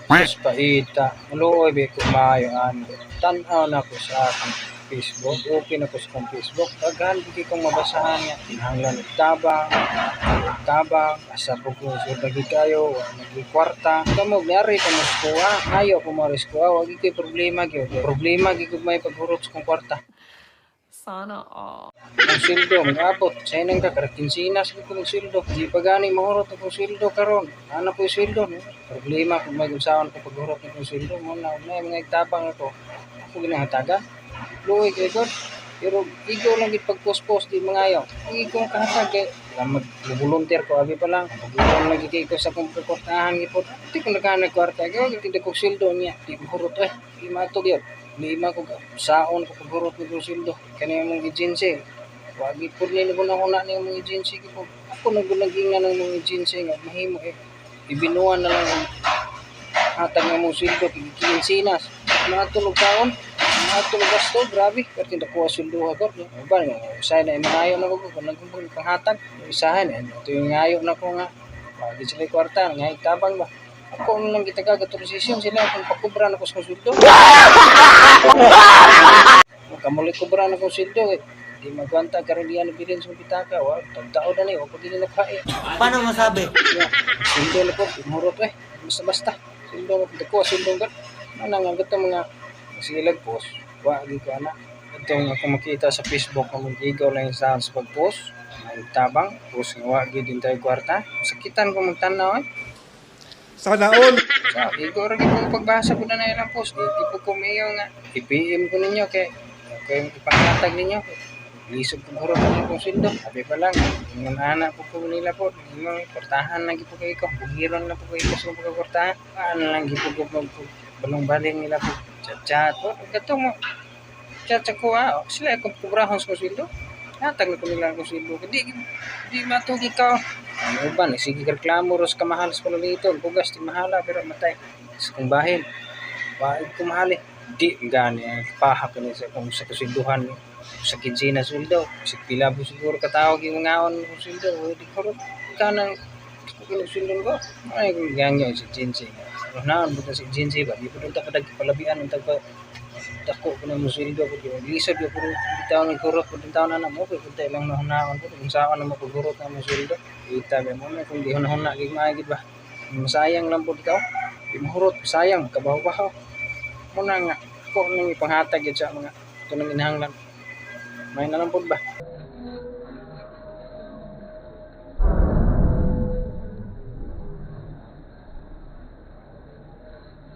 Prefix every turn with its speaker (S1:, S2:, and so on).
S1: Sus paita, maluoy ba ko maayo ani. Tan-aw na ko sa akong Facebook, open ako sa akong Facebook. Daghan gyud kong mabasahan nga kinahanglan og tabang, og tabang, asa po ko sud lagi kayo, wa lagi kwarta. Kamo niari ka mo sa kuha, ayo ko mo sa kuha, wa gyud koy problema gyud. Problema gyud ko may paghurot sa kong kwarta.
S2: Sana all.
S1: Ang sweldo mag-abot, sa inang ka kada kinsinas gyud ko mag sweldo. Di pa gani mahurot akong sweldo karon. Ana po yung sweldo, no? Problema kung may unsaon ko paghurot ng akong sweldo mo na may mga tabang ako. Ako ginahatagan. Luoy kay God. Pero igo lang gid pag-post-post di mangayo. Igo ang kahatag kay lang mag-volunteer ko abi pa lang. Pag-iwan lagi kay ko sa akong pagkwartahan gipod. Di ko naghanag kwarta kay wa gid ko sweldo niya. Di mahurot eh. Di matug yun. Lima ko saon ko paghurot ng akong sweldo. Kani mong agency. Wa gid pud ni ko na ni mong agency gid. Ako na gud naging ng mong agency nga mahimo eh. Ibinuan na lang ang hatag nga mong sweldo kay kinsinas. Matulog kaon. Matulog gasto, grabe. Pero tinda ko sweldo ko. Ba nga usay na mangayo na ko kung nagkumpul panghatag. Isahan eh. Ito yung ngayo na ko nga. Wa gid sila kwarta, nga tabang ba. Ako na lang gitaga session sila kung pakubra na ko sa sweldo. Kamuli kubra na kong sweldo eh. Di magwanta karon diyan bilin sa pitaka wa tagtao na ni wa ko dili nakae.
S3: Paano masabi?
S1: Ya, sweldo na po, hurot eh. Basta basta. Sweldo na po, sweldo ka. Ana nga gato mga silag post. Wa gi ko ana. Ito nga kung makita sa Facebook ang mag-igaw lang yung sa pag-post. May tabang, post nga wa gyud din tayo kwarta. Sakitan ko magtanaw eh.
S4: Sana all.
S1: Sa igo ra gyud kong pagbasa ko na na ilang post. Di di po ko mayo nga i-PM ko ninyo kay kay ipanghatag ninyo. Lisod kong hurot ang akong sweldo. Sabi pa lang, ingon ana po ko nila po. Ingon kwartahan lang gyud po kay ko. Buhiron lang po kay ko sa pagkakwartahan. Ano lang gyud po ko mag balong-baling nila po. Chat-chat po. Kato mo. Chat sa kuha. Sila akong kubrahon sa sweldo. Hatag na ko nila akong sweldo. Di, di matugi ka. Ang uban, eh, sige reklamo ros kamahal sa palaliton. Bugas di mahala pero matay. Sa kong bahin. Waig ko mahal eh. Di gani ang paha ko ni sa kung sa kasilduhan sa kinsina sweldo. Sa pila po siguro katawag yung ngaon ng sweldo. Di ko rin kanang sweldo ko. Ay kung ganyo si Jinsi. Naon buta si Jinsi ba? Di po doon ta padag palabian ang tagpa dako ko na mo sweldo ko di lisod yo puro bitaw ng kurot ko taon na mo kay punta ilang nahunaon ko kung saan na mo paghurot na mo sweldo. Kita ba mo na kung di hunahuna gid maay gid ba. Masayang lang pud ikaw. Di mahurot sayang kabaw-bahaw. Muna nga ako nang ipanghatag gyud sa mga ito nang inahanglan. May na lang pud ba?